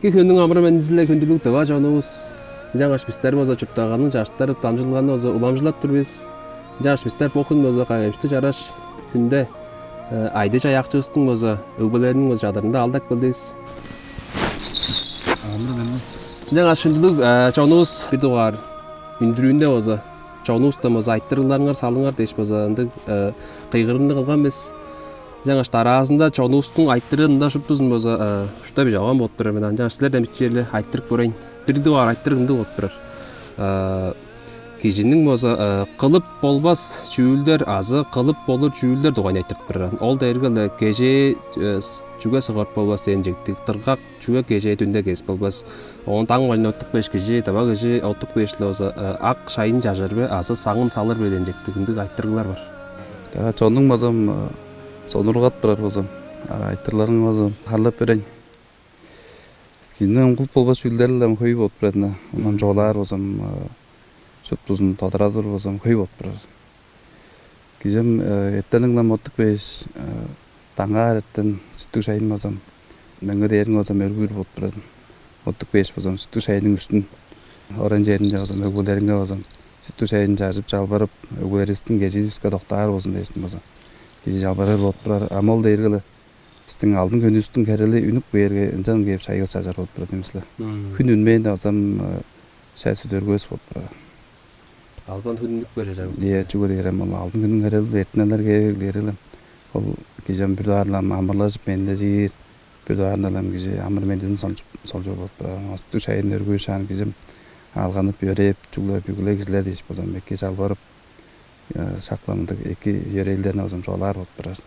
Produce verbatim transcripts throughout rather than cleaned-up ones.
Эки хүннүң амыр-мендизи-биле, хүндүлүг тыва чонувус. Ынчангаш бистер болза чуртталганы, чаштар дамчыдылганы болза уламчылап тур бис. Ынчангаш бистер бо хүн болза кайгамчыктыг чараш хүнде э, айды чаяакчывыстың болза өгбелериниң болза чадырында алдап келдивис. Ынчангаш хүндүлүг э, чонувус, бир дугаар үндүрүүнде болза чонувустан болза айтырыгларыңар салыңар дээш болза ындыг э, кыйгырымны кылган бис. Ынчангаш дараазында чонувустуң айтырыын ында шуптузун болза э, ушта бижип алган болуп турар мен. Ынчангаш силерден бичии-ле айтырып көрейн. Бир дугаар айтырыг ындыг болуп турар. Э, кижиниң болза э, кылып болбас чүүлдер азы кылып болур чүүлдер дугайын айтырып турар. Ол дээрге-ле кежээ э, с- чүге сыгырып болбас дээн чектиг, тыргак чүге кежээ дүнде кезип болбас. Оон даң бажында оттуп кээш кижи, тыва кижи оттуп кээш-ле болза э, ак шайын чажыр бе азы саңын салыр бе дээн чектиг ындыг айтырыглар бар. Чаа, чонуң базам э, сонургап турар базам. А, айтырларың базам харлап берейн. Кижиниң ам кылып болбас чүүлдери-ле ам хөй болуп турар-дыр. Ондан чугаалаар болзам, э, шуптузун тодарадыр болзам, хөй болуп турар. Кижи ам э, эртенниң-не оттуп кээш, э, даңгаар эртен сүттүг шайын болзам, мөңге дээрин болзам өргүүр болуп турар. Оттуп кээш болзам, сүттүг шайының үстүн оран черинче болзам, өгбелеринге болзам, сүттүг шайын чажып чалбарып, өгбелеривистиң кежиивиске доктаар болзун дээштиң болзам, кижи чалбарар болуп турар. Ам ол дээрге-ле бистиң алдын хүнүвүстүң херели үнүп кээрге, ынчан кээп шайывыс чажар болуп турар ийин бис-ле. Мм. Хүн үнмээнде базам э, шай-сүт өргүвес болуп турар. Албан хүн үнүп кээр чажар болуп. Ийе, чүге дээрге ам ол алдын хүннүң херели эртинелер кээп эгелээрге-ле. Ол кижи ам бир дугаар-ла ам амырлажып мендилежир, бир дугаар-ла ам кижи амыр-мендизин солчуп, солчур болуп турар. Оон сүттүг шайын өргүүр шаан кижи ам алганып, йөрээп, чүгле бүгү-ле кижилер дээш болзам, эки чалбарып, э, шак-ла мындыг эки йөрээлдерни болзам чугаалаар болуп турар.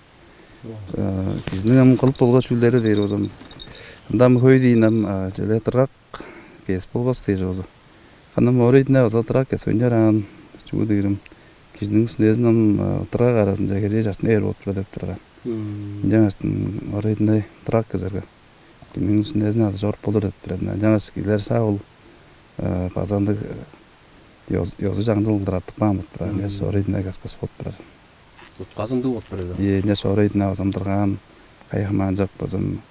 Э, кижиниң ам кылып болбас чүүлдери дээр болзам, ында ам хөй дээн ам э, чеде тыргак кезип болбас дээр болза. Ханам орайдында база тыргак кезип ойнаар аан, чүге дээрге кижиниң сүнезин ам э, тыргак аразынче кежээ чартыына бээр болуп турар деп турар. Мм. Ынчангаш орайдында тыргак кезерге кижиниң сүнезин азы чоруп болур деп турар. Ынчангаш кижилер шак ол э, база ындыг э, ёз- ёзу-чаңчыл кылдыр артып каан болуп турар. Ынчангаш орайдында каспас болуп турар. Утказы ындыг болуп турар. Ийе, ынчангаш орайдында базам тыргаан, кайы хамаанчок базам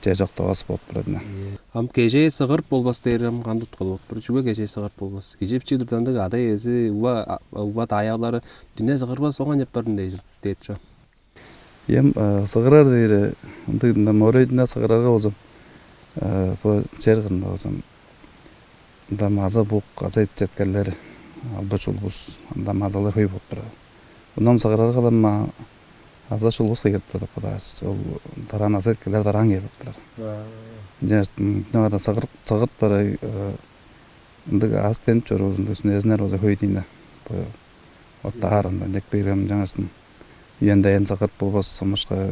чер чок тавас болуп турар. Ийе. Ам кежээ сыгырып болбас дээрге ам кандыг уткалыг болуп турар? Чүге кежээ сыгырып болбас? Кижи бичии турда ындыг ада-иези, уба, а- уба-даайгалары дүне сыгырбас, оон чаппарын дээр, дээр чоп. Ийе, ам э, сыгырар дээри ындыг ында моройдунда сыгырарга болзам, э, бо чер кырында болзам, ында маза бук, аза эт четкерлер, албыс улус, ында мазалар хөй болуп турар. Ынам сыгырарга-ла ма аза шулбус кыйгырып турар деп бодаар. Ол тараан аза эткелер тараан кээр болуп турар. Ынчангаш ынчангада сыгырып сыгырып барай, ындыг аас бенип чоруур ындыг сүнезиннер база хөй дийин. Бо оттаар ында ынчак бээргем ынчангаш үен даян сыгырып болбас сомушка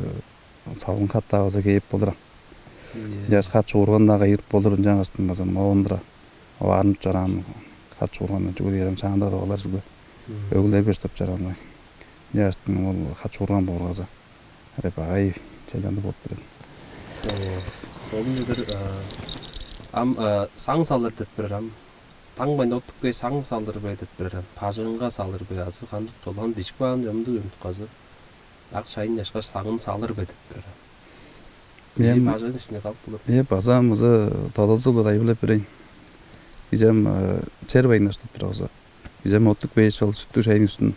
салгын хат-даа база кээп болур. Ынчангаш хат чуурган-даа кыйгырып болур ынчангаш база моон-дура оваарынып чораан хат чуургандан чүгү дээрем шаанда доолар чүгле өгүлер көстеп чораан. Ынчангаш ол хат чуурган бооргаза аре багай чайланды болуп берет. Солун чыдыр. Ам саң салыр деп бир ам таң байында оттук бе саң салыр бе деп бир ам бажыңга салыр бе азы кандык долган бижик баан жомдуг үмүт казы ак шайын чашкаш сагын салыр бе деп бир ам. Мен бажыңның ишине салып болор. Э база мызы тодазы быдай билеп берейин. Кижем чер байыннар штып бир болза. Кижем оттук бээш ол сүттү шайын үстүн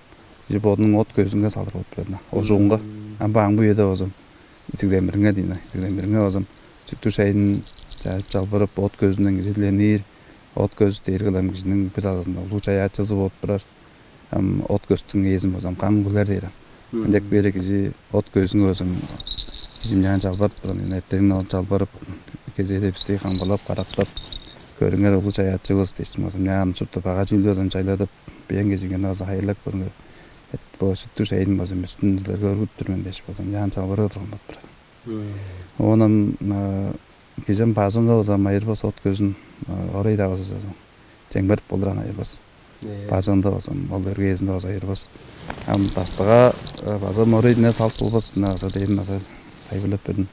кижи бодунуң от көзүнге салыр болуп турар. Ожугунга. Ам баң бу үеде болзам. Изигдемиринге дейн. Изигдемиринге болзам. Сүттү шайын чаап чалбырып от көзүнден кижи диленир. От көз дээр кылам кижиниң бир талазында улуу чаяачызы болуп турар. Ам от көстүң ээзин болзам кам күлер дээр ам. Ынчак бээри кижи от көзүңү болзам кижим чаан чалбарып турган. Эртеңин ол чалбарып кезээде бисти камгалап карактап көрүңер улуу чаяачыбыз дээшим болзам чаан шупту бага чүүлдү болзам чайладып биян кежиңерни база хайырлап көрүңер. Бо сүттү шайын болзам үстүн силерге өргүп тур мен дээш болзам чаан чалбарып турган болуп турар. Оон ам кижим бажыңга болзам айырбас от көзүн орай-даа болза чеңберип болур ан айырбас. Бажыңында болзам ол өргээзинде болза айырбас. Ам даштыга база морейдине салып болбас дина база дээм база тайбырлап бердим.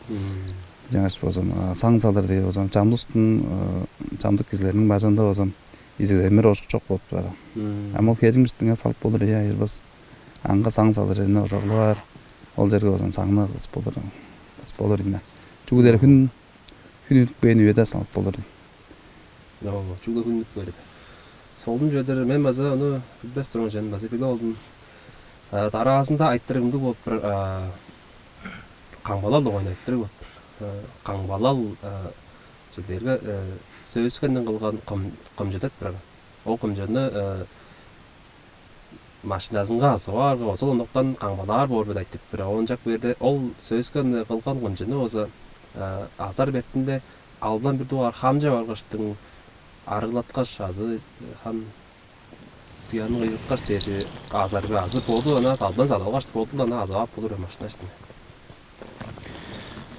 Жаңаш болзам саң салыр дээр болзам чамдыстың чамдык кижилерниң бажыңында болзам изиг демир ошкучок болуп турар. Ам ол херим биштиңе салып болур ыя айырбас. Аңга саң салыр жерине база кылып аар. Ол жерге болзам саңны кыс болур. Кыс болур дина. Чүгүлер хүн Хүн үнүп кээн үеде салып болур. Ооба, чүгле хүн үнүп кээрде. Солун чүве-дир, мен база ону билбес турган чүве-дир, база билип алдым. А, дараазында айтырыгымдыг болуп турар, а, камгалал дугайында айтырыг болуп турар. А, камгалал, а, чүл дээрге, а, сөскенден кылган кым-, кымчы деп турар. Ол кымчыны, а, машиназынга азып аарга, озал ондуктан камгалаар боор бе деп айтып турар. Оон ынчап кээрде, ол сөскенден кылган кымчыны болза, а, азар бертинде албан бир дугаар хамчы баргаштың арыглаткаш, азы хан буянын кыйгырткаш дээш азар бе, азы боду ана салдан садып алгаш, боду ана азап ап болур бе машина иштинге.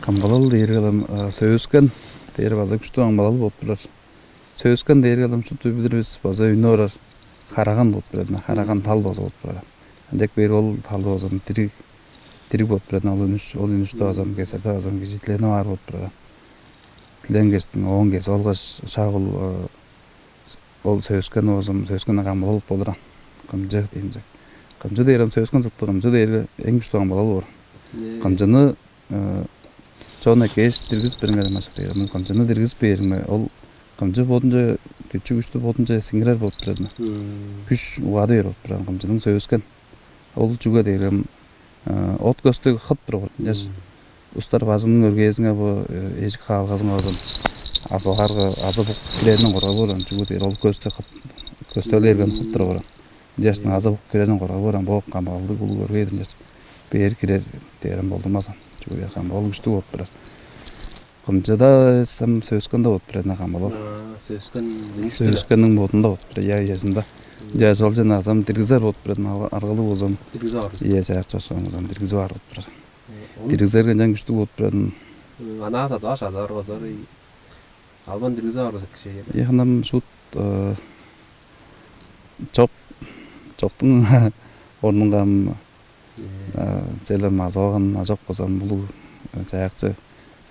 Камгалал дээрге ам, а, сөскен дээр база күштүг камгалал болуп турар. Сөскен дээрге ам шупту билир бис, база үнүп орар хараган болуп турар, хараган тал база болуп турар. Ынчап кээрге ол тал база дириг, дириг болуп турар, ол үнүш, ол үнүштү база кезерде база кижи диленип аар болуп турар. Диленгештиң, оон кезип алгаш, шак ол, э, ол сөскен болза, сөскенден камгалал болур аан. Кымчы дээн чүве. Кымчы дээр ам сөскен сыптыг, кымчы дээрге эң күштүг камгалал боор. Ээ. Кымчыны, э, чон эккээш диргизип бериңер, ам ашык дээр. Ам кымчыны диргизип бээриңер, ол кымчы бодунче, күчү-күштү бодунче сиңирер болуп турар. Мм. Күш угаады бээр болуп турар кымчының сөскен. Ол чүге дээрге, ам, э, от көстүг хыт турар. Ынчаш улустар бажыңның өргээзинге бо, э, эжик хаалгазынга база азылаарга, азы бук киреринден коргап боор аан, чүге дээрге ол көстүг хыт, көстүг берген хыт турар. Ынчаштың азы бук киреринден коргап боор аан, бо камгалалдыг улуг өргээ-дир ынчаш. Бээр кирер дээрин болдурмас аан. Чүге дээрге камгалал күштүг болуп турар. Кымчыда эвес, ам сөскенде болуп турар, ынаа камгалал. Аа, сөскен үнүштүр. Сөскенниң бодунда болуп турар, ийе, иезинде. Мм. Чаа, ол чүвени азам диргизер болуп турар, ынаа аргалыг болза ам. Диргизип аар. Ийе, чаяакчы болза ам диргизип аар болуп турар. Э, ону диргизерге ынчан күштүг болуп турар. М, анаа садып аш азар базар, ый, албан диргизип аар болза кижи. Ийе, ханам шуут, э, чок, чоктуң орнунга ам, э, черле мазалган ажок болза ам улуг, э, чаяакчы,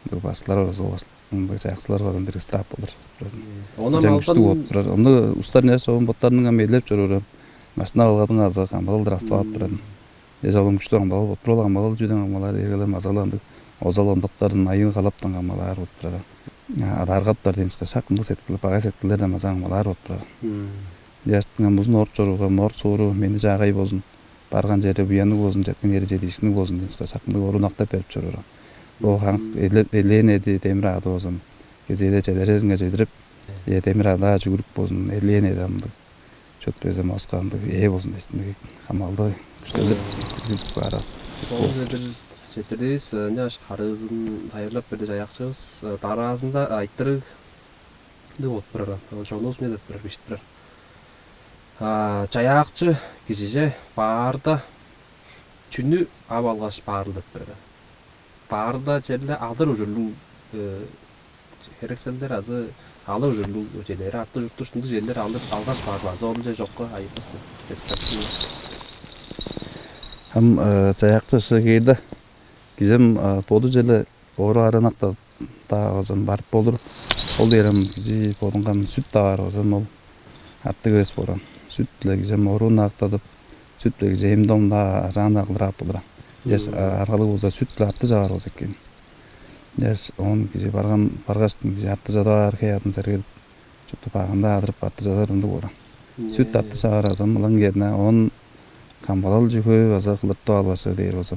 ындыг башкылар болза, ол баш-, ындыг чаяакчылар болза ам диргизип ап болур. Ону ынчан күштүг албан болуп турар. Ону улустар не соон боттарының ам эдилеп чоруур ам. Машина алгадың азы камгалал-дыр астып алып турар. Эс олум күштүг камгалал болуп турар, ол камгалал чүден камгалаар дээрге ам база-ла ындыг озал ондуктардан, айыыл-халаптан камгалаар болуп турар. А, адааргаптар дээш, шак ындыг сеткил, багай сеткилдерден база камгалаар болуп турар. Мм. Ыяштың ам узун орук чорууга, морт-сууру, менди-чаагай болзун, барган чери буянныг болзун, четкен чери чедиишкинниг болзун дээш, шак ындыг оруун актап берип чоруур. Бо ханк эле-, элээн эди, демир аъды болзун, кезээде чедереринге чедирип, э, демир аъдаа чүгүрүк болзун, элээн эди ам ындыг чөптүг эзем оскаандыг ээ болзун дээштиндиг хамаалдыг күштелдер киргизип каары. Ол чедир, четтирдивис, э, ынчаш харыызын тайылбырлап берди чаяакчывыс. Э, дараазында айтырыг ындыг болуп турар, ол чонувус эмне деп турар, бижип турар. А, чаяакчы кижиже баарда чүнү ап алгаш баарыл деп турар. Баарда черле алыр ужурлуг, э, херекселдер азы алыр ужурлуг черлери, арты чурттуг ушундуг черлер алыр, алгаш баарыл азы ол-ла чокка айырбас деп, деп. Ам, э, чаяакчы ышкаш кээрде, кижи ам, э, боду черле оору аранак-даа база барып болур. Ол дээр ам кижи бодунга ам сүт-даа бар база ол артык эвес боор аан. Сүт-биле кижи ам оруун актадып, сүт-биле кижи эм-дом-даа, ажаан-даа кылдыр ап болур аан. Чес, мм, а, аргалыг болза сүт-биле арты чаваар болза экен. Чес, оон кижи барган, баргаштың кижи арты чадаар, хей-аъдын сергедип, чупту багын-даа адырып, арты чадаар ындыг боор аан. Сүт, ээ, арты чаваар азам ылаң кээрне, оон камгалал чүве база кылдыртып алгаш дээр болза,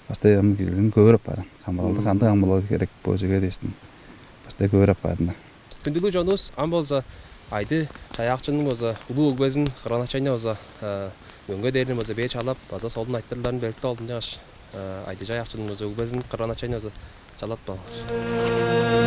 баштай ам кижини көөр апаар аан. Камгалалды, мм, кандыг камгалал херек бо чүвеге дээштиң. Баштай көөр апаар-дыр. Хүндүлүг чонувус, ам болза Айды Чаяакчының болза улуг өгбезин, кырган-ачайны болза, э, мөңге дээрин болза бээр чалап, база солун айтырыгларын белеткеп алдым чааш, э, Айды Чаяакчының болза өгбезин, кырган-ачайны болза чалап каалыңар.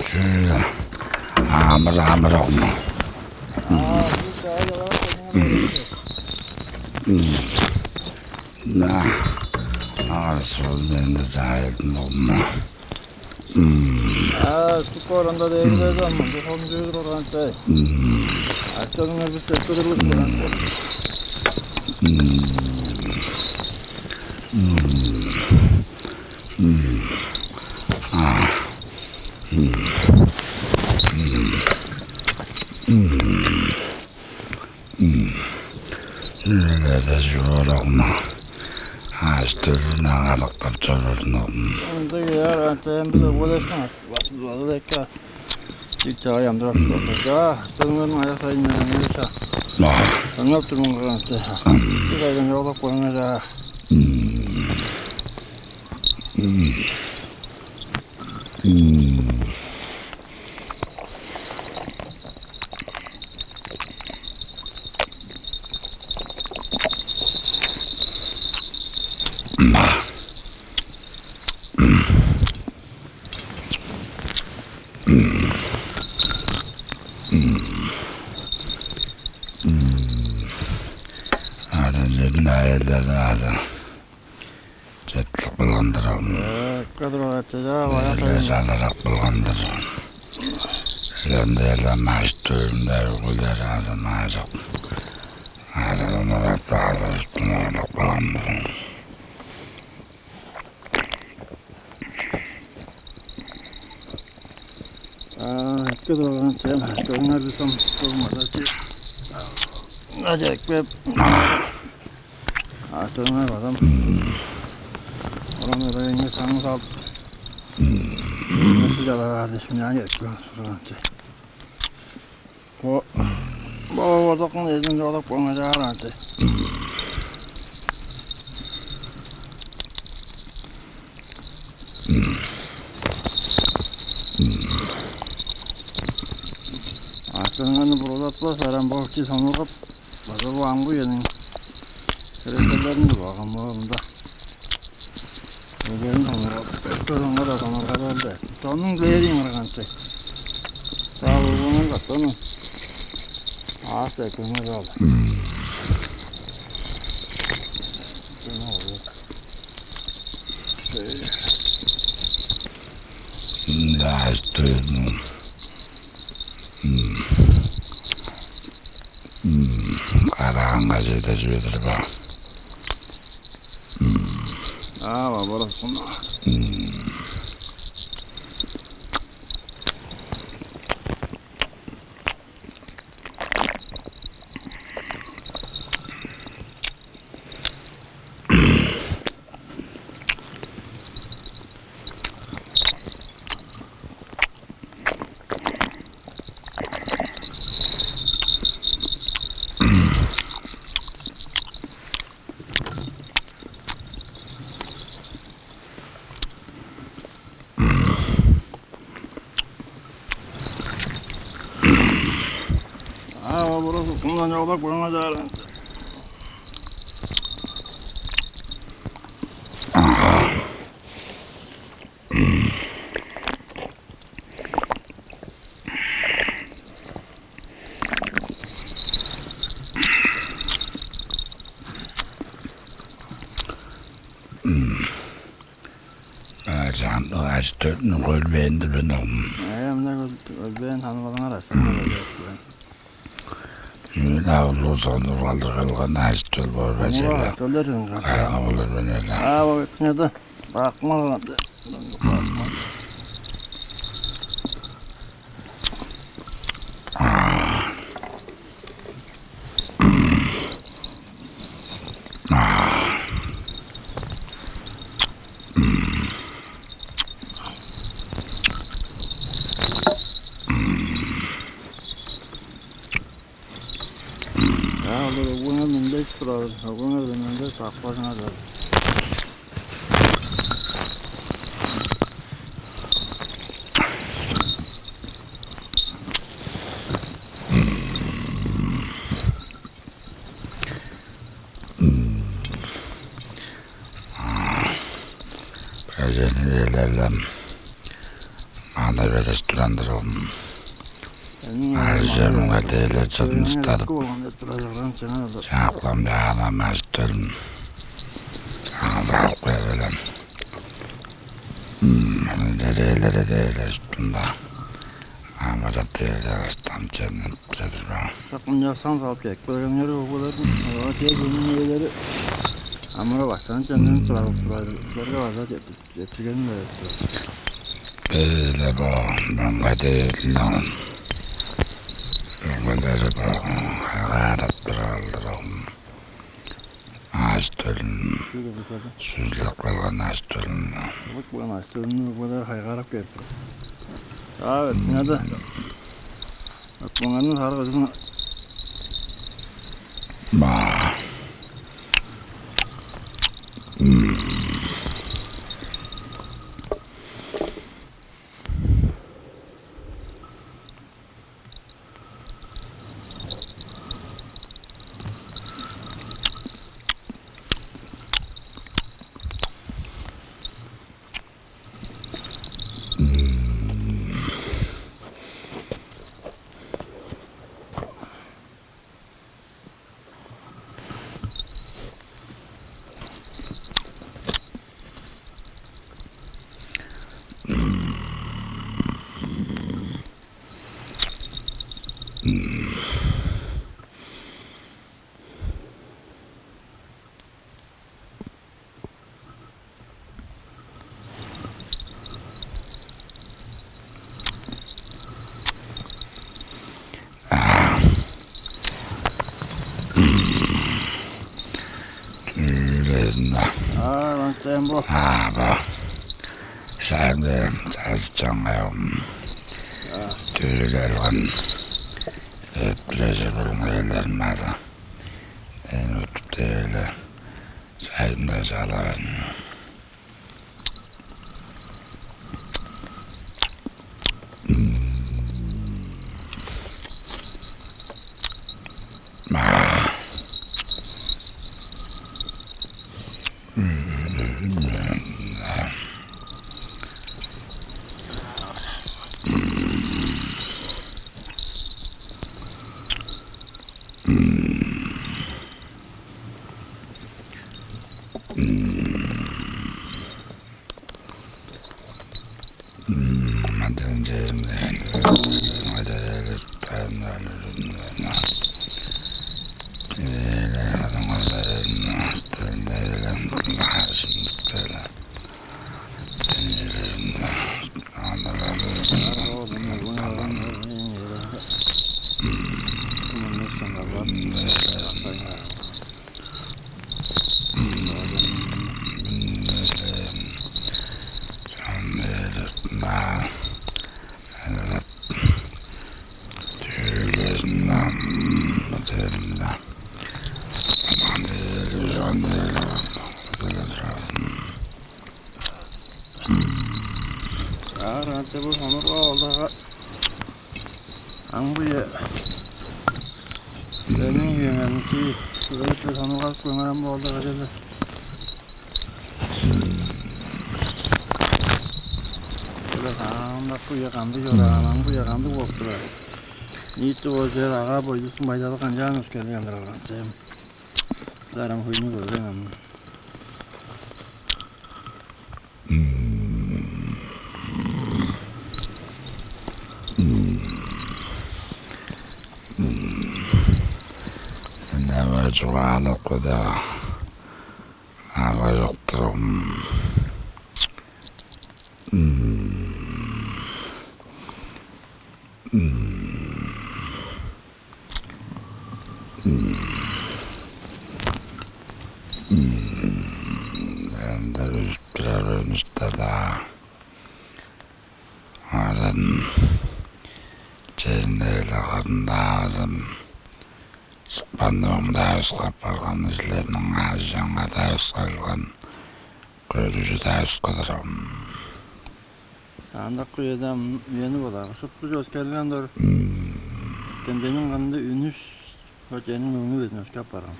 Чүл, амыр-амыр огну. На, арсыл менде жайылдын огну. А, сука, оранда дээрилерден мынча солун чүве турган чай. Ачалыңар бис чөптүрүлүп турган чай. Үрелерде чуурукну, аъш-төлүн аңгадыктап чоруур ногун. Ындыг ыяар антен бир өгбелешиң ат. Басыл базыл эки. Чик чаай амдырап турду. Чаа, сыңнын аяк сайын менен ча. Ма. Сыңнап турмун кырган ча. Бир айдан чоглап көрүңер чаа. Ада жерин айылдазын азы. Четкип кылган-дыр ам. Э, кыдыр оратчыжа, баягы. Эле чалырак кылган-дыр. Элен-дээле маштыырында өгүлер азы маажок. Азы умурап, азы уштун оолап кылган-дыр. А, эки турган тем, көрүңер десем, болмады. Ынча экпеп. А, көрүңер базам. Оран орайыңа саңы салып. Силер аар дешмин аңа экпеп турган тем. Бо, бо, бо, бо, эзин чоолап коңгажаар аңчы. Астыңаны бурулатпас, арам бо чи сонургап, база бо аңгы үениң херекселдерин кылып алган бо мында. Өгбелин сонургап, өттөрүңге-даа сонургап алды. Сонуң билээриң ырган чек. Чаа, өгбеңер катаны. Аас эккеңер ал. Ынчааш дөрүн. Караанга чеде чүве-дир бо. Ава, бороскун. А, ол бурасы кымдан чогулап көрүңер чаар. Ачаан, ачы-төлүн көрбээн-дир мен, оглум. Э, мында көр-, көрбээн, танывалыңар ачаан. Чүү-даа улуг сонуургалдыг кылган ачы-төл боор бе, черле. Ачы-төлдер. Кайгы болур мен, эрле. А, ол этиңер-даа. Бакмал. Yaa, олар өгбеңер мындыг турар, өгбеңер мындыг таппазыңар. Элерлем аны береш туран-дыр ол. Ажы муңа дээлер чыдыныстадып, чааклам чаалам ажы-төлүн чаалза алып кээр белем. Дээлере дээлер чуттунда амыдап дээрде каштам чемненип турадыр бе? Сакын ясан салып чек бергеннери оголордун. Ага тээ бүгүн ээлери амыра баштан чемненип турар турар. Силерге база четтиргеним. Бээле бо мөңге дээлинден мөңгелери бо кайгаарап турар-дыр ол. Ажы-төлүн, сүзүлүп калган ажы-төлүн. Улуг болган ажы-төлүн угбалар хайгаарап кээп тур. Чаа, бертиңер-даа. Өкмөңерниң сарыг ыжын. Ма. Түлезинде. Аа, ынчан бо. Аа, бо. Шаанда чажы чаңгай. Түлелген. Эт билежер болуң ээлерин база. Эн утуп дээле. Шайымда чалаван. Аар ача бо сонурга олдага аңгыя. Сениң үеңерниң кызыгыпты сонургазып көңерем болду кажеде. Бо саамдак буя кандыг чораан, аңгыя кандыг болуп турар? Ниити бо чер ага бойдусын байдалы канчаан өскелген турар чем. Зарам хуйну көрген ам. Неме чугаалап кыда алгажок турган. Ында үжүп турар өнүштер-даа. Арын чезинде-биле кырында азым сукпан оомда өскеп барган, силерниң аажы-чаңга-даа өскелген, көрүжү-даа өскелер ам. Андак үеде ам үени бодаар. Шупту өскелген дор. Кемдениң кырында үнүш, бо чениң мөңнү безин өскеп барган.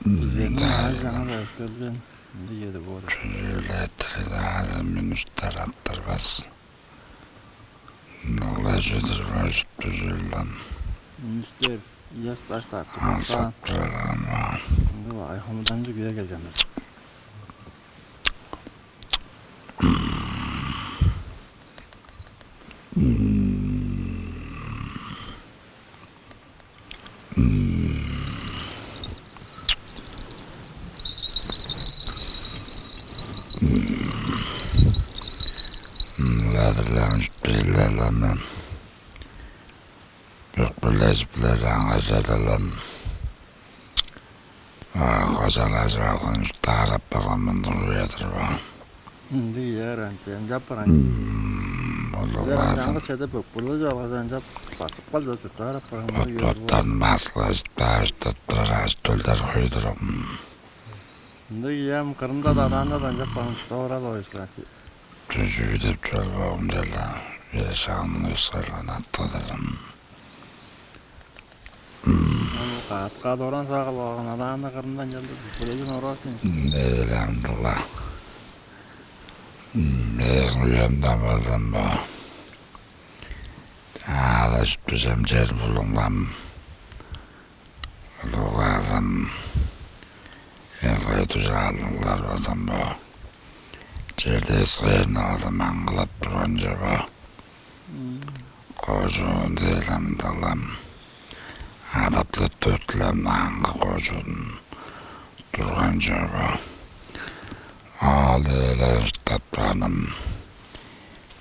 Силерниң аажы-чаңга-даа өскелген. Ынча ийе-дир боор. Чүзүлеттир-даа азы мүнүштер аттырбас. Нола чүдүр бажыт дүжүлдем. Мүнүштер, ыяс-даш таартып алсат туралам. Ынча айхамыданчы күйе келгеннер. Ладырлаан чүттүзүлдерлер мен. Бөкпүрлежип-ле чаңгай чедилем. Кожалажып алган чурттаар апарган мындыг үе-дир бо. Ындыг ыяар ынча ынчап барган. Улуг Чаңгыс чеде бөкпүрлежип алгаш ынчап басып калча чурттаар апарган мындыг үе. Боттарын маскылажып-даа уштап турар ажы-төлдер хөй-дүр. Ындыг ыям кырында-даа адаанда-даа ынчап барган чурттап орал ойушкан. Дүжүү деп чол боогум чел-ла, үе-шаамны өскерген аттыгдырым. Каатка дораан сагыл алган адаанда кырында ынчалдыр бөлегин орар сен. Дээл амдыла. Мээң үемден болзун бо. Аалаш бижем чер булуңлам. Улуглаазам. Эргай дужаалдыглар базам бо. Черде өскээрин алзам аңгылап турган чоба. Кожуун дээлем далам. Адап-ла төртүлем аңгы кожуун турган чоба. Ол эле уштап турганым.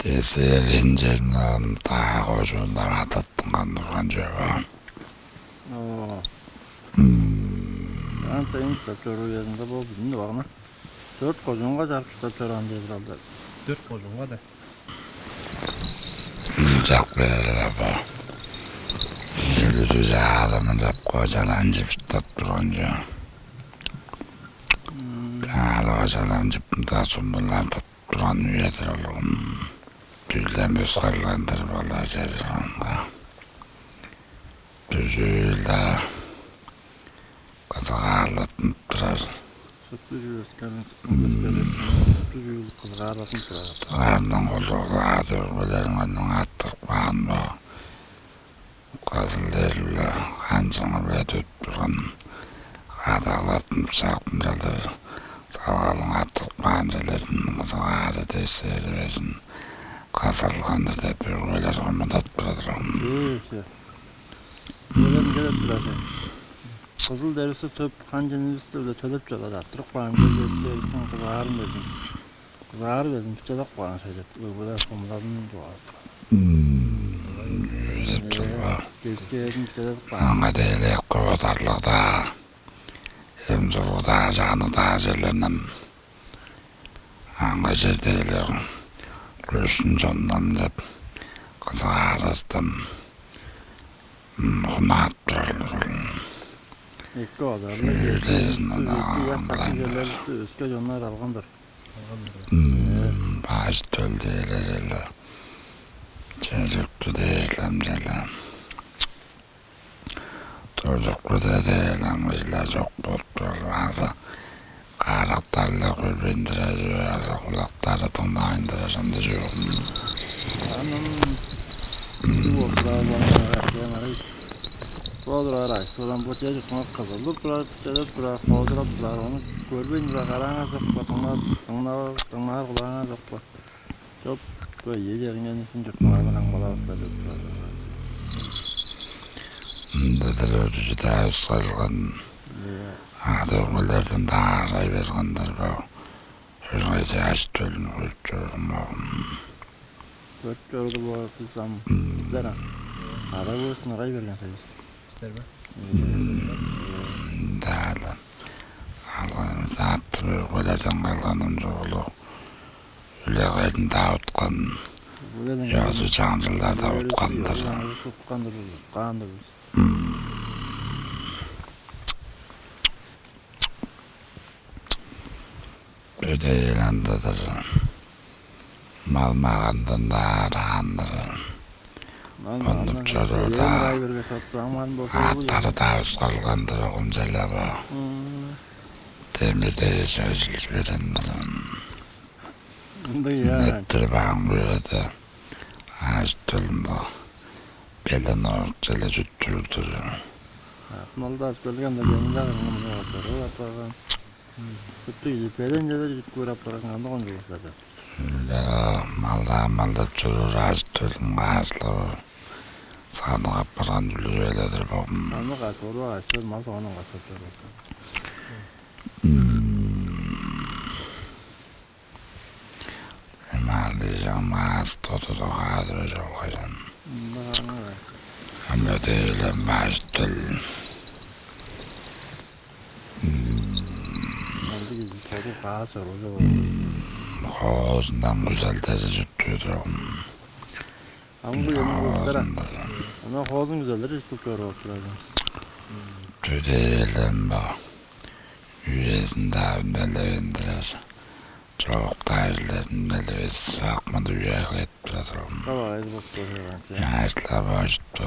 Десерин черин алам таа кожуундан адаттынган турган чоба. Оо. Ам тайын чурттап чоруур үезинде бо бүдүн багна. Дөрт кожуунга чарып чурттап чораан дээр алдар. Дөрт кожуунга да. Ынчак бээр бо. Үлүзү чаалым ынчап кожаланчып чурттап турган чоп. Чаалы кожаланчып мында сумбулар тып турган үе-дир ол. Дүлден өскерлендир болар чер чонга. Дүжүл-даа кызыгаарлатынып турар. Сүттү чүвескелин сүттү чүвескелин сүттү чүүл кызыгаарлатынып турар. Аарның кулугу аад-өгбелериңерниң аттырып каан бо. Кызыл дерби-ле канчыңы-биле дүт турган. Кадаглатынып шак ынчалдыр салгалың аттырып каан черлерден кызыгаары десери безин кызырылган-дыр деп өгбелер хомудап турар-дыр. Өлем келип турар. Кызыл дербиси төп хан ченивисти-биле төлеп чоруур арттырып каан келбестээриниң кызаарын бердим. Кызаары бердим, бичелеп каан шай деп өгбелер хомудадын чугаалап турар. Деп чылба. Дескээрин бичелеп каан. Аңга дейлек кывадарлыгда эм-чулгуда ажаанныг-даа черлерним. Аңгы чердегилер көшүн чоннам деп кызыгаарыстым. Хунаап турарлар ол. Эки базарлыг. Чүүлдезин ана аңгылайн. Өске чоннар алган-дыр. Баш төлдээлер эле. Чежиктү дээрлем деле. Туржукпу деде эламыжла чок болуп турар база карактар-ла көрбейн турар азы кулактары дыңнавайн турар ынды чугум. Анын бо турар болмагай. Бо турар ай, содан бо чер чуртуңар кызылдып турар, чедеп турар, холдурап турар, ону көрбейн турар, карааңар чок бо, дыңнаар, дыңнаар, дыңнаар кулааңар чок бо. Чоп, бо ийи чериңерниң чуртуңарны камгалавыска деп турар. Ындыдыр өрүжү-даа ускайлган. Ада өгүлерден-даа арай бергендер бо. Өргеже аш төлүн көрүп чорумагын. Көрүп чорду бо биз ам. Биздер ада өгүсүн арай берген союз. Биздер бе? Даала. Алганымыз аттыр өргөлерден калганым чогулу. Үлегейдин-даа уткан, ёзу чаңчылдар-даа уткан-дыр. Уткан-дыр, уткан-дыр. Бөдей ыландыдыр. Мал магандан-даа араан-дыр. Мал Ондуп магандан чоруур-даа, ай берге сатсаң, ман болса, аъттары-даа ускарлган-дыр, огум чайлап-а. Мм. демир дээш ажыл чүвелендирген. Ындыг, ийе. Неттир баан куяда ажы-төлүм бо белен орукче-ле чүттүр-дүр. Малдаш келгенде, демилде кырынга мынча баптар ол апарган. Шупту кижи белен чедер чүткүр апарган, андыган чугуш-ла деп. Ында малдаа малдап чоруур ажы-төлүм каашлап, санныг апарган үлүг-ле-дир богум. Санныг каш, оруу каш, мал соонун каш деп чоруур. Мал дижем аас тоту догаадыр чолгайын. Ам өдээлем ажы-төл. Ындыг кижи тоду каас чоруур. Хоозундан күзелдези чүттү-дүр. Амгы эмнелдер. Ана хоозун күзелдери чүткүп чорууп турар. Төдээлем бо. Үезинде үнелевендирер. Чоокта ажылдарын үнелевес, акмыды үе кылып турар турган. Кала айыл болуп турар. Яшла башту.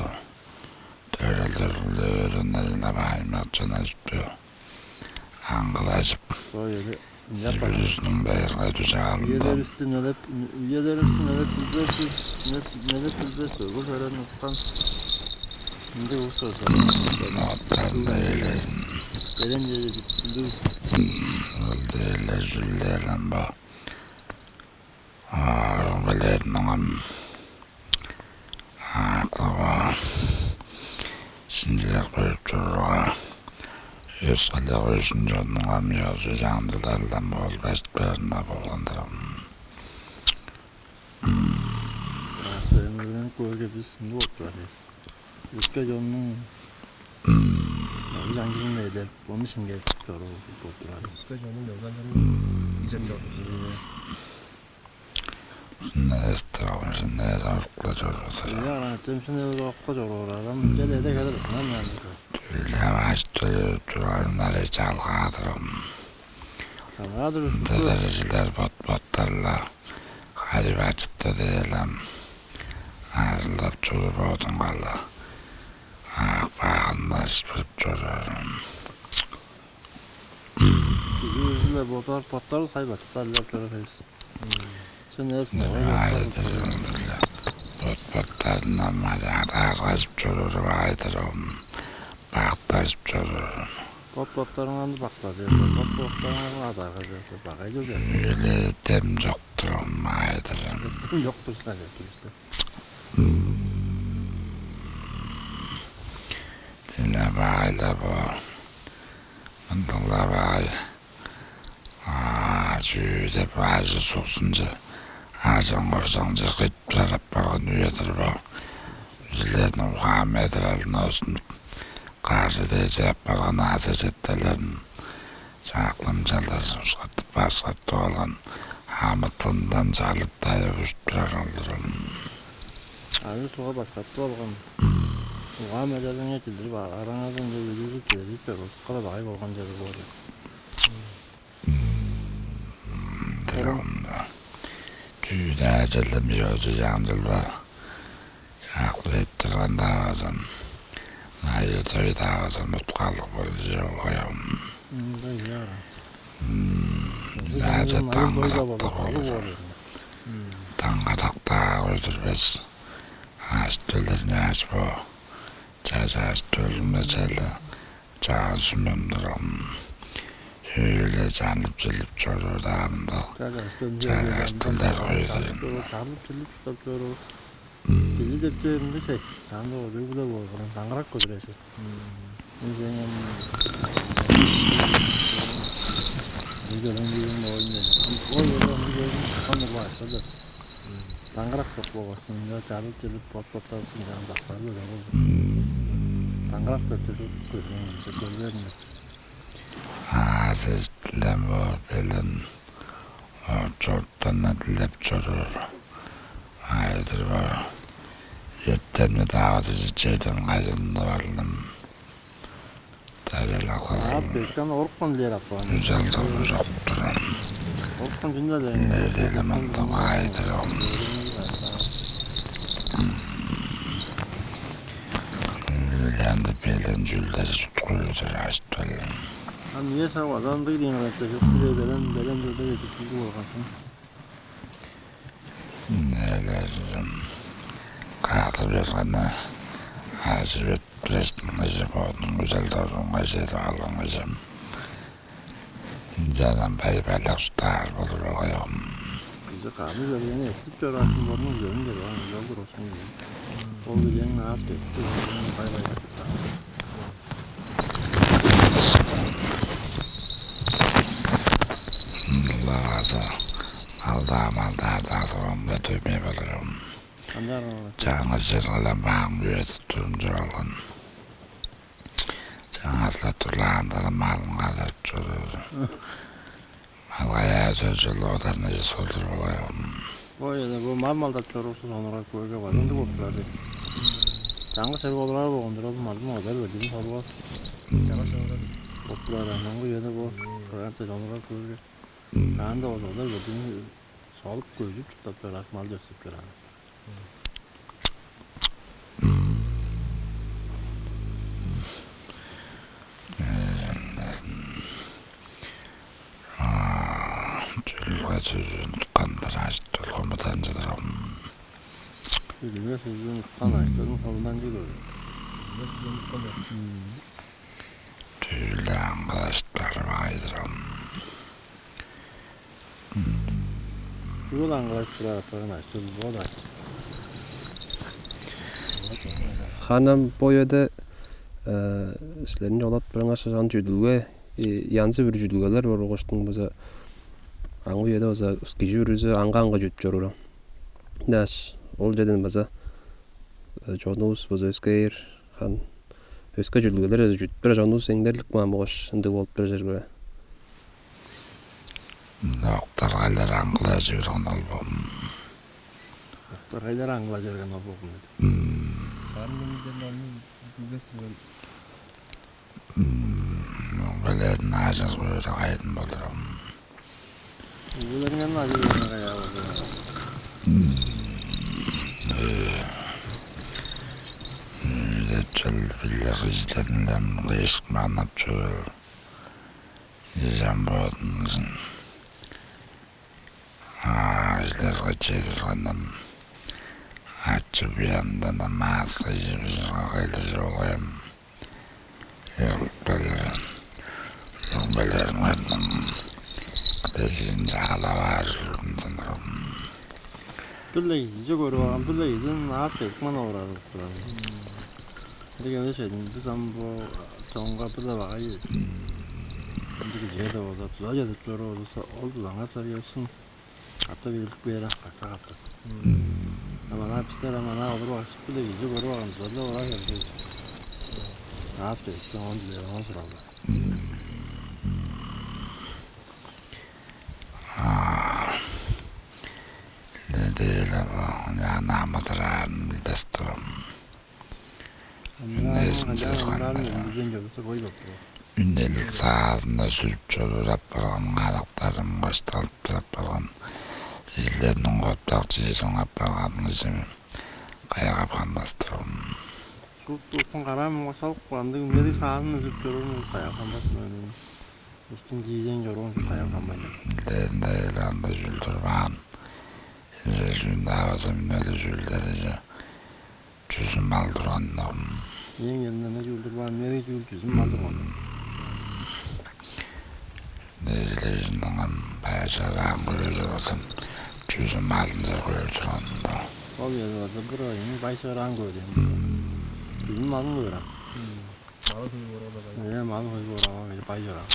Төрелдер өөрүннерин ап аймак чанажыпту. Аңгылажып. Ой, эли. Бүрүзүнүң байыргай дужаалында. Үелеривисти нөлеп, үелеривисти нөлеп билбес, нөлеп, нөлеп билбес, өгүл хөрен уткан. Ынча улус болза. Оттарында элезин. Берен жери билдиг. Ол дейлер, жүлдер ам бо. Аарыг билерниң ам акылы шинчилеп көрүп чорууга, өскелер көжүн чоннуң ам ёзу чаңчылдардан болбас баарында болган-дыр. Эмнелерин көөрге бис ындыг болуп турар дээш. Өске чоннуң ам чаңчылын эдерип, ону шингедип чоруур болуп турар. Өске чоннуң ёзу-чаңчылын изеп чоруур. Шынныы эстип алган, шынныы эс орукла чоруур-дур. Ийе, ана чемшин эвес орукла чоруур, адам чеде эде келир, ынчан чүгле баш төлүп чугаалыңар чалгаадырым. Чалгаадыр. Ында-дыр жилер бот-боттарла хайып ачытты дээлем. Ажылдап чуруп одунгала. Ак баагыннаш билип чоруур. Кижи өзү-ле бодар, боттары хай бачыттарлар көрө хейс. Сен эс мага боттары. Бот-боттарындан маряада аргажып чоруур баайдыр ом. Бактажып чоруур. Бот-боттарыңарны бактар дээрге, бот-боттарыңарны адарга дээрге багай чүве. Өле дем чок турган баайдыр. Дем чок турса деп тур. Диле баай-ла бо. Мындыгла баай. А чүү деп ажы-суксунче, ажаң-кожаңче кыйып турар апарган үе-дир бо. Силерниң угаан медерелин оозун кажы дээже апарган аза-четелерин чаакламчалдазын ушкаттып-башкаттып алган амытындан чалып-тайып ужуп турар ол-дур. Аны суга башкаттып алган угаан медерелиңер чилдирип, араңардан чедирип, чедирип бер, улуска-ла багай болган чеди боор. Дырагымда чүү-даа чылдым ёзу чаңчылба. Чаакпы эттирган-даа базам, найы-дой-даа базам уткалыг болчу чоргай ом. Ында яра. Ынчааже таңгырактыг болур. Таңгырактаа көдүрбес. Аш төлерни аш бо. Чажааш төлүнме черле чаан сүмем турам. Сөөле чанып чилип чоруур-даа мындыг. Чажааш төлдер койдурун. Чанып чилип чоруп чоруур. Кижи деп чөөрүндү сек, чанды оруй-биле болган, даңгырак көдүрежир. Мен сеңем. Ой, ой, ой, ой, ой, ой, ой, ой, даңгырак чок болгаш, ынча чарып чилип, бот-боттарывыстың чаан дактары көден болду. Даңгырак деп чүрүп көрген, көрбедим деп. Азы дилем боор белен, чорттан-на дилеп чоруур. Айдыр боор. Эртемни-даа база черден кайылынып алдым. Дайыла кызыл. Бекан орукпан лер аппаан. Үзел-сору чок туран. Орукпан күнде лер. Лер-лер мындыг айдыр ол. Үүлянды белен чүүлдер чуткуйдур ажыт белен. А мие сап азандыг дээңер эптежип, бир эбелен белен чорда кедип киирип алган сен. Нээлерим каадып бергени ажы-бет билештиңгежи бодунуң күзел доржуңга чедип алган кижим. Ынчанам бай-байлак чурттаар болур болгай оом. Кижи каны бергени эттип чораашын борунуң чөөн берип аны жол тургузун. Ол кижиниң аас кетти, бай-байлак чурттаар. Ылавазы алдаамалдаарда соомга дөмей болурум. Чаңгыс чыргылам баам үедип турум чуп алган. Чаңгыс-ла турлаандан малын кадарып чоруур. Малгаяа сөзүл оодарны солдуруп алган. Ой, эде бо мал малдап чоруур сонуургап көөрге базындыг болуп турар. Чаңгыс чер болурар болган-дыр ол малдың одар бөлүгүн солбас. Болуп турар. Аңгы үеде бо кырган чер онургап көөрге. Анда ол одар бөлүгүн солуп көзүп чурттап чорааш мал чөпсүп чораан. Чүлге сөзүн уткан-дыр ажыт ол хомудан чыдырам. Билме сөзүн уткан ажыттарын хомудан чыдыр. Түүле аңгылашып барып айдырам. Чүл аңгылашып турар апарган ажыт ол бо-даа. Ханам бо үеде силерни олат барыңар шыган чүдүлге янзы бир чүдүлгелер бар болгуштуң база аңгы үеде база кижи бүрүзү аңга аңга чүдүп чоруур. Даш ол жерден база чонувус база өскээр хан өске чүдүлгелер база чүдүп бир чонувус эңдерлик маан болгаш ындыг болуп бир чер бе. Доктор кайлар аңгылажы берген ол болун. Доктор кайлар аңгылажы берген ол болун деди. Барын менден аны билбес мен. Мөңгелерин ажыр көөрү кайдын болурум. Мөңгелерин ажыр көөрү кайдын болурум. Деп чыл биле кыждарын кыйышкын манап чоруур. Ижам бодун кызын. Ажыларга чедир кандам. Ачы буяндан мааска жибижиңе кыйлыжы болгайым. Ылып келерин, ылып келерин кырдым. Кыдыжын чаалап ажылдын сындырым. Бир-ле кижи көрүп алган, бир-ле кижиден аас кедип мана орар турар. Ындыг эмес эдим, бис ам бо чоңга бир-ле багай. Ындыг кижиге-даа болза, туза чедип чоруур болза, ол тузаңар сарыяпсын. Катап эдилип кээр ак, катап-катап. А манаа бистер ам анаа олуруп алгаш, бир-ле кижи көрүп алган, туза-ла орар хердиг. Аас кедип, оон биле, оон суралар. Неделя бо, ынчан амыдыраарын билбес турум. Үнезин сырганда. Үнелиг саазында сүрүп чоруур апарган, карактарым кашталып тур апарган, силерниң коптак чиижиң апарган кижим кайгап ханмас турум. Шуут устун караам оңгасалып каан, ындыг үнелиг саазында сүрүп чоруур кайгап ханмас мен. Устун киижен чоруун кайгамайн. Дээринде анда чүл турбаан. Чүнде аваза мүнелиг чүүлдер чүзүн мал турган. Эң элинде чүүл турбаан, мени чүүл чүзүн мал турган. Дээжилежинден байжараан көөр болзун, чүзүн малынче көөр турган. Ол ел болза бир оюн байжараан көөр. Чүзүн малын көөр. Малы хөй боорга-даа бай. Э, малы хөй боорга-даа бай чораан.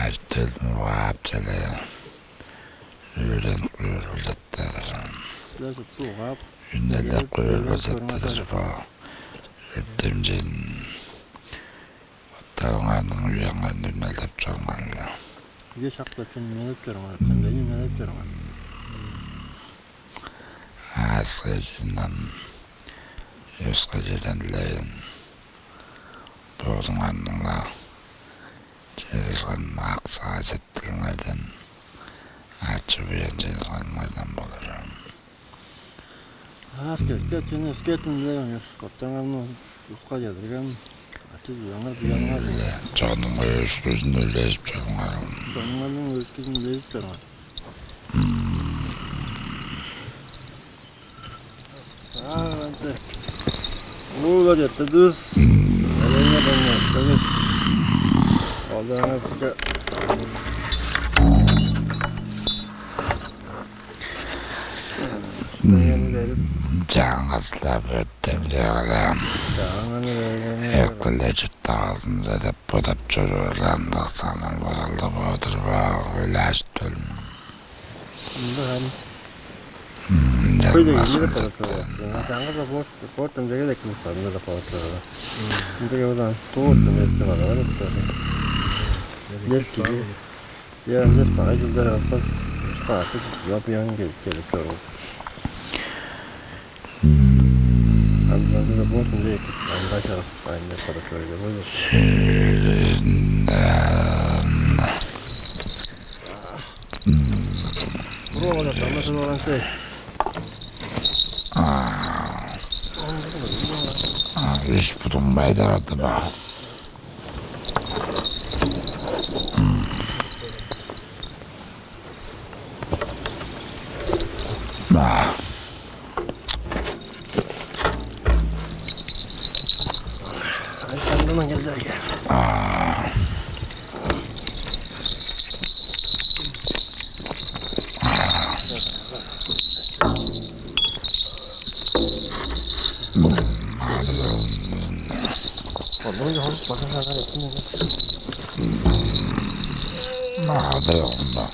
Ажы-төл угаап чале өөренип көөр болза-дыр. Силер шупту угаап, үнелеп көөр болза-дыр бо. Өртемчейн Таваңарның үеңерни үнелеп чоруңар-ла. Үе шактап чүнү үнелеп чоруңар, кандайын үнелеп чоруңар. Аас кежинден, өске чеден дилевейн. Бодуңарның-ла чедишкен аксаа сеткилиңерден Чүвеен чедир кайныңардан болур. Аас кекке чүнү өскетин биле оңер. Коттаңарны уска чедирген ачы дыяңар дыяңар. Чонуң өшкүзүн үлежип чоруңар. Чонуңарның өшкүзүн үлежип чоруңар. Аа, ынча. Уула четтирдивис. Алаңа даңа, даңа. Алаңа биске. Чаңгыс-ла бөрттем чыгырам. Чаңганы бергени. Эккеле чурттаалзымза деп бодап чоруурлар ындыг санал бодалдыг болдур баа, ойлааш төлүм. Ында харын. Ында Кой деген мас не ындыктан. Калып. Чаңгыс-ла борт борт ынча келек кылып калды да калып. Ында кебадан тууртун эттим ана бар эттер. Лески. Я, лес багай жылдар алпас. Кааты жапыян келип келип чоруу. Амзанда да болсун дейт. Анда чарап айында кадап көрүле болду. Сүрүнөн. Буругада тамаша баран сей. Үш будуңбай да барды ба. Ба. Айтандыман келди экен. Мады оңда.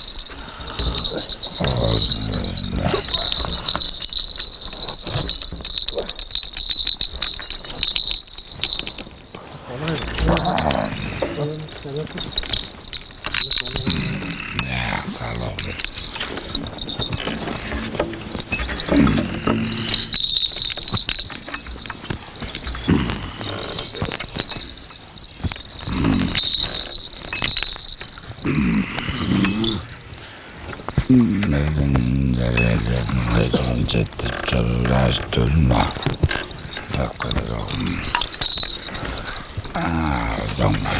Оозун өзүнө. Салам. Мээң делегезин кайдан четтип чоруур ажы-төлүм бар. Яккада чогум. Аа, доңма.